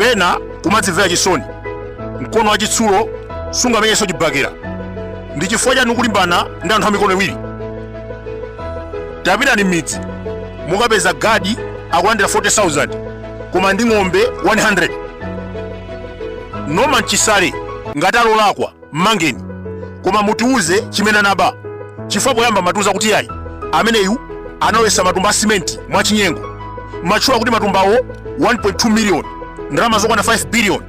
Pena kumadzimvera chisoni, mkono wachitsulo sungamenyenso chibakera. Ndi chifukwa chani ukulimbana ndi anthu a mikono iwiri? Tapitani m'midzi mukapeza gadi akulandira 40,000 koma ndi ng'ombe 100. Norman Chisale ngati alolakwa mmangeni, koma mutiuze chimene anaba, chifukwa poyamba matiuza kuti yayi, ameneyu analowetsa matumba a simenti mwachinyengo. Matchula kuti matumbawo 1.2 million, ndalama zokwana 5 billion.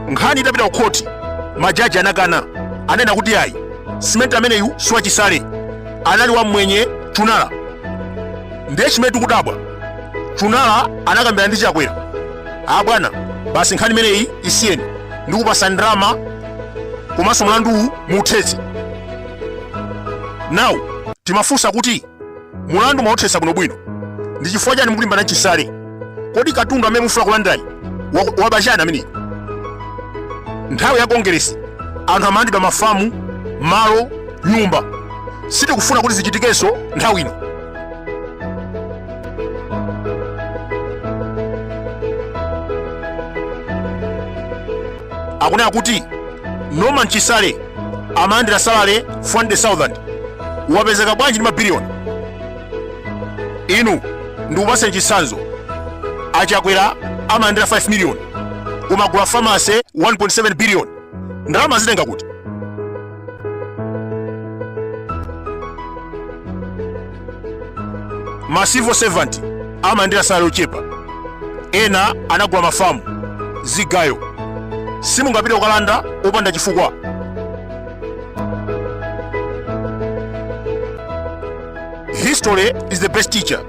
Nkhani itapita ku khoti, majaji anakana, anena kuti yayi, simenti ameneyu si wa Chisale, anali wa mmwenye Chunala. Ndiye chimene tikudabwa, Chunala anakambirana ndi Chakwera, a bwana, basi nkhani imeneyi isiyeni, ndikupasa ndalama komanso mlanduwu muuthetse. Now timafunsa kuti mulandu mwauthetsa bwinobwino, ndi chifukwa chani mukulimbana ndi Chisale? Kodi katundu amene mufuna kulandayi waba chani ameneyi? Nthawi ya Kongeresi anthu amalandidwa mafamu, malo, nyumba. Sitikufuna kuti zichitikenso nthawi ino. Akunena kuti Norman Chisale amalandira salary 400,000, wapezeka bwanji ndi mabiliyoni? Inu ndikupaseni chitsanzo, aChakwera amalandira 5 million koma agula pharmacy 1.7 billion. Ndalama azitenga kuti? Ma civil servant amalandira salary yochepa, ena anagula mafamu, zigayo. Simungapite kukalanda opanda chifukwa. History is the best teacher.